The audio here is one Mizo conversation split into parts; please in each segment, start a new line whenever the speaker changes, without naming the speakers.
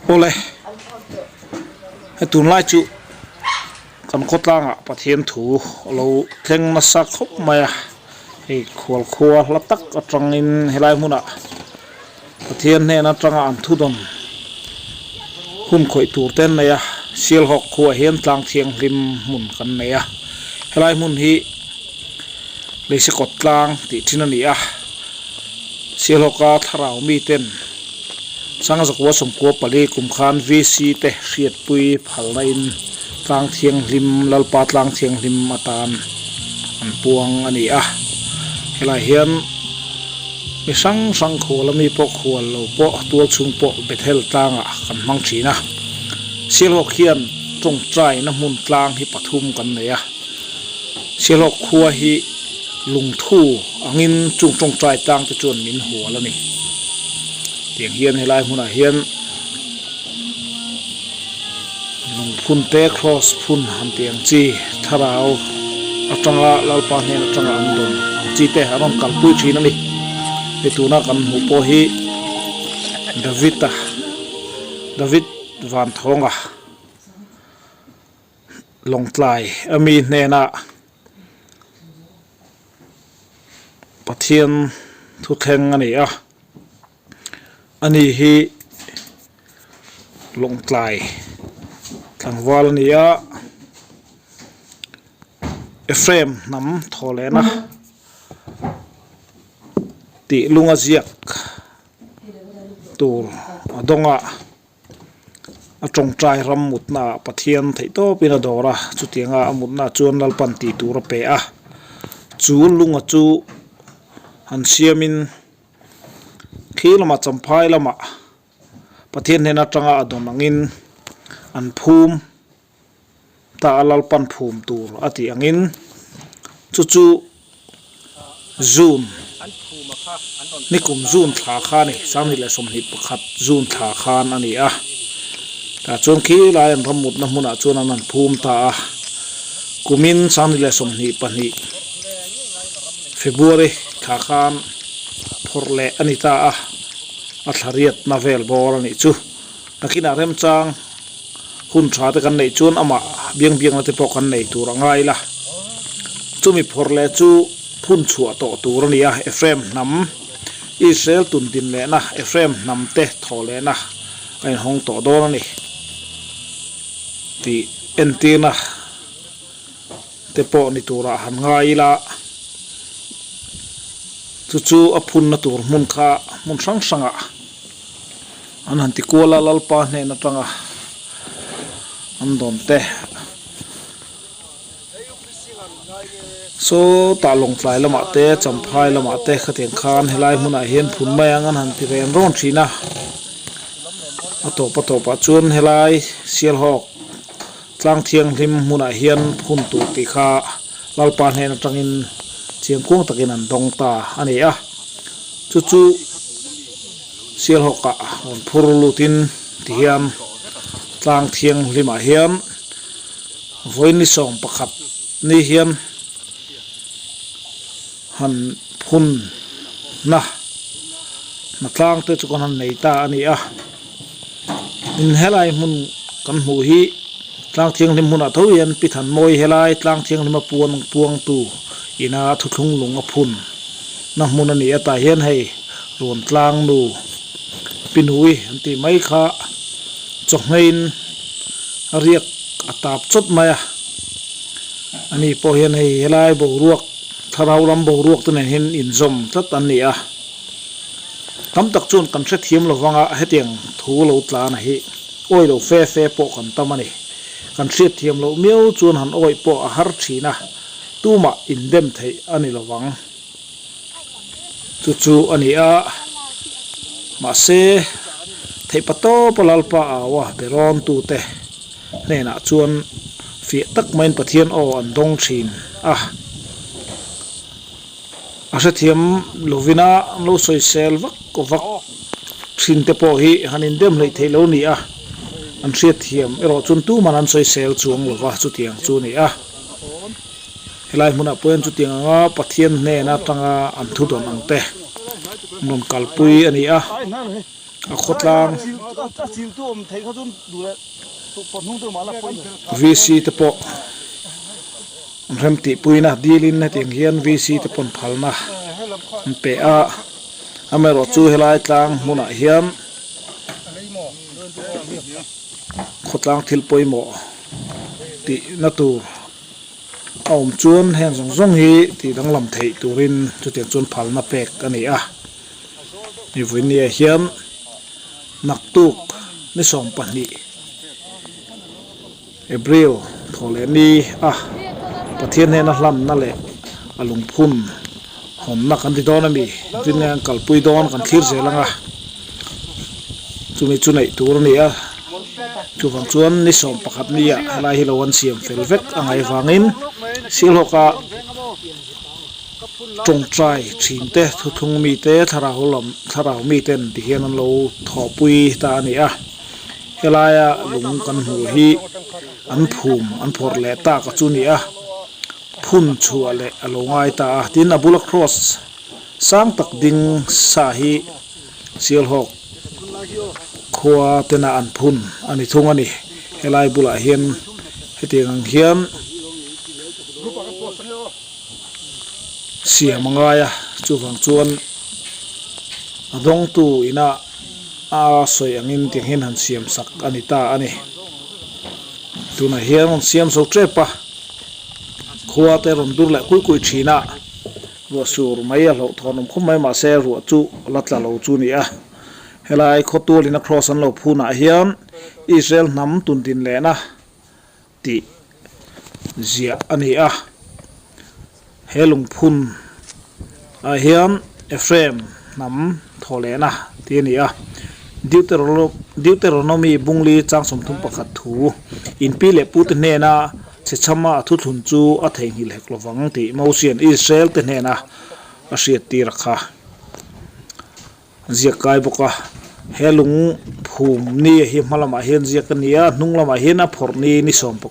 Awle, hei tunlai chu kan khawtlangah Pathian thu a lo thleng nasa khawp mai a, hei khual khua hla tak atangin helai hmunah Pathian hnen atanga an thudawn hun khawih tur te an nei a, Sialhawk khuaah hian tlang thianghlim hmun kan nei a, helai hmun hi Leisekawt tlang tih thin a ni a, Sialhawka thlarau miten Sangzakua sawmkua pali kum khan VC te hriatpui phalna in tlang thianghlim Lalpa tlang thianghlim atan an puang a ni a, helai hian mi hrang hrang khual ami pawh khual lo pawh tual chhung pawh Bethel tlangah kan hmang thin a, Sialhawk hian tawngtaina hmun tlang hi pathum kan nei a. Sialhawk khua hi lungthu angin chung tawngtai tang te chuan min hual a ni. Tiang hian helai hmunah hian lungphun te cross phun han tih ang chi thlarau atanga Lalpa hnen atanga an dawn ang chi te an rawn kalpui thin a ni. Hei tuna kan hmuh pawh hi David-a David Vanthawnga. Lawngtlai a mi hnenah Pathian thuthleng a ni a, ani hi Lawngtlai tlangval a ni a, Ephraim hnam thaw lehna tih lunga ziak tur a dawng a. A tawngtai ram mutna ah Pathian theih tawpin a dawr a, chutianga a mutna chuan Lalpan tih tur a pe a, chu lunga chu han siamin khi lamah Champhai lamah Pathian hnen atanga a dawn angin an phum ta a Lalpan phum tur a tih angin chu chu June nikum June thla kha a ni sanghnih leh sawmhnih pakhat June thla khan a ni a tah chuan khi lai an ram mutna hmunah chuan an han phum ta a kumin sanghnih leh sawmhnih pahnih February thla khan phawrh leh a ni ta a a thla riatna vel bawr a nih chu. Nakinah remchang hun tha te kan neih chuan amah biang biangna te pawh kan nei tur a ngai la. Chumi phawrh leh chu phun chhuah tawh tur a ni a, Ephraim hnam, Israel tun din lehna, Ephraim hnam te thawh lehna a inhawng tawh dawn a ni tih entirna te pawh ni turah han ngai ila. Chu chu a phunna tur hmun kha hmun hrang hrangah An han ti kual a, Lalpa hnen atanga an dawn te. Saw tah Lawngtlai lamah te, Champhai lamah te khatiang khan helai hmunah hian phun mai ang an han ti ren rawn thin a. A tawp a tawpah chuan helai Sialhawk tlang thianghlim hmunah hian phun tur tih kha Lalpa hnen atangin chiangkuang takin an dawng ta a ni a. Chu chu. Sialhawkah rawn phur lutin tihian tlang thianghlimah hian vawiin ni sawm pakhat ni hian han phun na hna tlang te chu kan han nei ta a ni a. In helai hmun kan hmuh hi tlang thianghlim hmunah tho hian Pi Thanmawi helai tlang thianghlima puan puangtu ina thuthlung lung a phun na hmun a ni a tah hian hei Rawn tlang nu Pi Nui an tih mai kha chawhngeiin a riak a tap chawt mai a, ani pawh hian hei helai boruak thlarau lam boruak te nen hian inzawm tlat an ni a, tam tak chuan kan hrethiam lo vanga hetiang thu lo tlan a hi awi lo fe fe pawh kan tam a ni, kan hriatthiam loh miau chuan han awih pawh a har thin a, tumah indem theih a ni lo vang. Chu chu a ni a, mahse theihpa tawpa Lalpa au a berawn tute hnenah chuan fiah tak maiin Pathian aw an dawng thin a. A hrethiam lovina an lo sawisel vak vak thin te pawh hi han indem hleih theih lo ni a, an hriatthiam erawh chuan tuman an sawisel chuang lova chutiang chu a ni a. Helai hmunah pawh hian chutiang anga Pathian hnen atanga an thu dawn ang te an rawn kalpui a ni a. A khawtlang VC te pawh an rem tihpuina dilin hetiang hian VC te pawn phalna an pe a, amaherawh chu helai tlang hmunah hian khawtlang thil pawimawh tihna tur a awm chuan heng zawng zawng hi tih danglam theih turin chutiang chuan phalna pek a ni a. Ni vawinia hian naktuk ni 20 April thaw leh ni a Pathian hnena hlanna leh a lungphun hawnna kan ti dawn a mi engtin nge an kalpui dawn kan thlir zel ang a chumi chu neih tur a ni a chuvang chuan ni 11 ni ah helai hi lo an siam fel vek a ngaih vangin Sialhawka tawngtai thin te thuthlung mite thlarau lam thlarau miten ti hian an lo thawhpui ta a ni a helaia lung kan hmuh hi an phum an phawrh leh tak a chu a ni a phun chhuah leh a lo ngai ta a tin a bula cross sang tak ding sa hi Sialhawk khua tena an phun a ni thung a ni helai bulah hian hetiang ang hian. Siam a ngai a, chuvang chuan a dawngtu ina a sawi angin tiang hian han siam sak a ni ta a ni. Tunah hian rawn siam zo tep a, khua te rawn dur leh kuih kuih thin a, ruah sur mai a hlauhthawn awm khawp mai mahse ruah chu la tla lo chu a ni a. Helai khawtualin a cross an lo phunah hian Israel hnam tundin lehna tih ziah a ni a. He lungphun ah hian Ephraim hnam thaw lehna tih a ni a. Deuteronomy bungli chang 31 thu inpi leh pute hnena chhechhama a thuthlun chu a theihnghilh hek lovang tih Mosian Israel te hnena a hriattir a kha. Ziak kai bawk a, he lung phum ni hi hma lamah hian ziak a ni a, hnung lamah hian a phawrh ni ni 19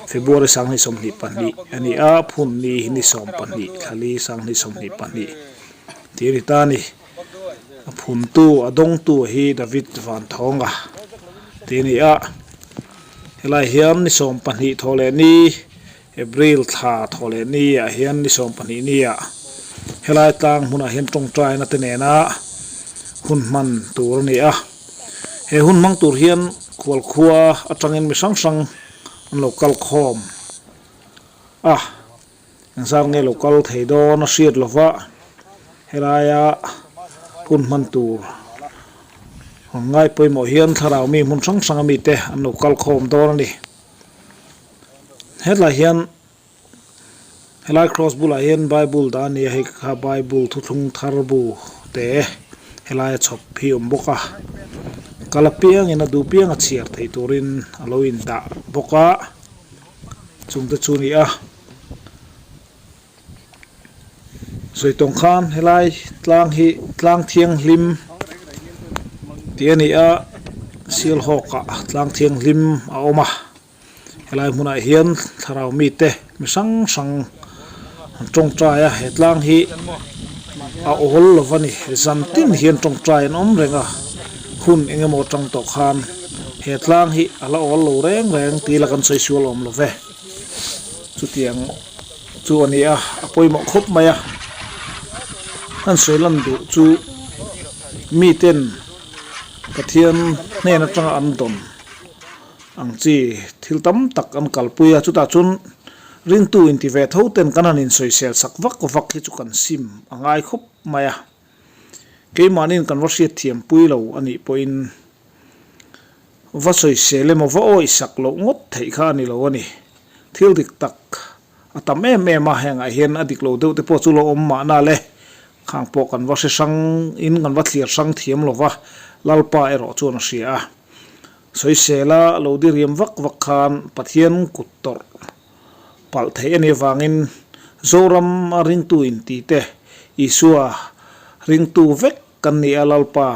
February 2022 a ni a, phun ni hi ni 12 thlali 2022 tih a ni ta a ni. A phuntu a dawngtu hi David Vanthawnga tih a ni a, helai hian ni 12 thaw leh ni April thla thaw leh ni ah hian ni 12 ni ah helai tlang hmunah hian tawngtaina te nena hun hman tur a ni a. He hun hmang tur hian khualkhua atangin mi hrang hrang an lo kal khawm a, engzat nge lo kal thei dawn a hriat lova helaia hun hman tur rawn ngai pawimawh hian thlarau mi hmun hrang hrang ami te an lo kal khawm dawn a ni. Hetlai hian helai cross bulah hian bible dah a ni a hei kha bible thuthlung thar bu te helaia chhawp hi a awm bawk a kal apiangin a duh piang a chhiar theih turin a lo indah bawk a chung te chu a ni a. Sawi tawng khan helai tlang hi tlang thianghlim tih a ni a Sialhawkah tlang thianghlim a awm a helai hmunah hian thlarau mite mi hrang hrang an tawngtai a he tlang hi a awl lo va ni zan tin hian tawngtai an awm reng a hun eng emaw atang tawh khan he tlang hi a la awl lo reng reng tih la kan sawi sual awm lo ve chutiang. Chu a ni a, a pawimawh khawp mai a. An sawi lan duh chu miten Pathian hnen atanga an dawn ang chi thil tam tak an kalpui a, chutah chuan ringtu inti ve tho ten kan han insawisel sak vak vak hi chu kan sim a ngai khawp mai a. Keimahniin kan va hriatthiam pui lo a nih pawhin Va sawisel emaw va awihsak loh ngawt theih kha a ni lo a ni. Thil dik tak a tam em em a, hengah hian a dik lo deuh te pawh chu lo awm mahna le. Khang pawh kan va hre hrang in kan va thlir hrang thiam lo va, Lalpa erawh chuan a hria a. Sawisela lo diriam vak vak khan Pathian kut tawrh palh theih a nih avangin Zoram a ringtu inti te Isua ringtu vek kan ni a Lalpa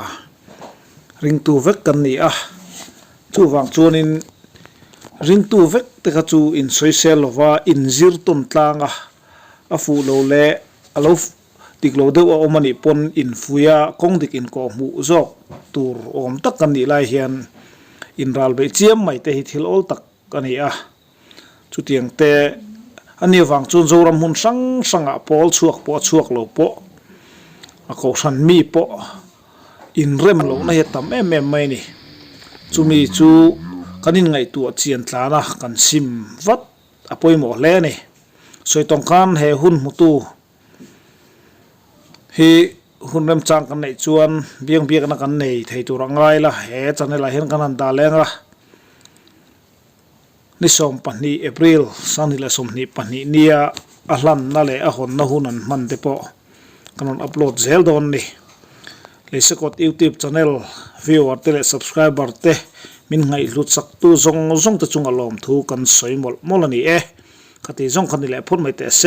ringtu vek kan ni a, chuvang chuanin ringtu vek te kha chu insawisel lova inzir tawn tlang a, a fuh lo leh a lo. Dik lo deuh a awm a nih pawn infuia kawng dik inkawh hmuh zawk tur awm tak kan nih lai hian inral beih chiam mai te hi thil awl tak a ni a. Chutiang te a nih avang chuan Zoram hmun hrang hrangah pawl chhuak pawh a chhuak lo pawh a kohhran mi pawh inrem lohna hi a tam em em mai a ni. Chumi chu kan inngaihtuah chian tlan a kan sim vat a pawimawh hle a ni. Sawi tawng khan he hun hmutu hi hun remchang kan neih chuan biang biakna kan nei thei tur a ngai la he channel ah hian kan han dah leng a. Ni 12 April 2022 nia a hlanna leh a hawnna hun an hman te pawh kan rawn upload zel dawn a ni. Leisekawt YouTube channel viewer te leh subscriber te min ngaihhlut saktu zawng zawng te chunga lawmthu kan sawi mawlh mawlh a ni e. Khati zawng kha ni leh phawt mai teh se.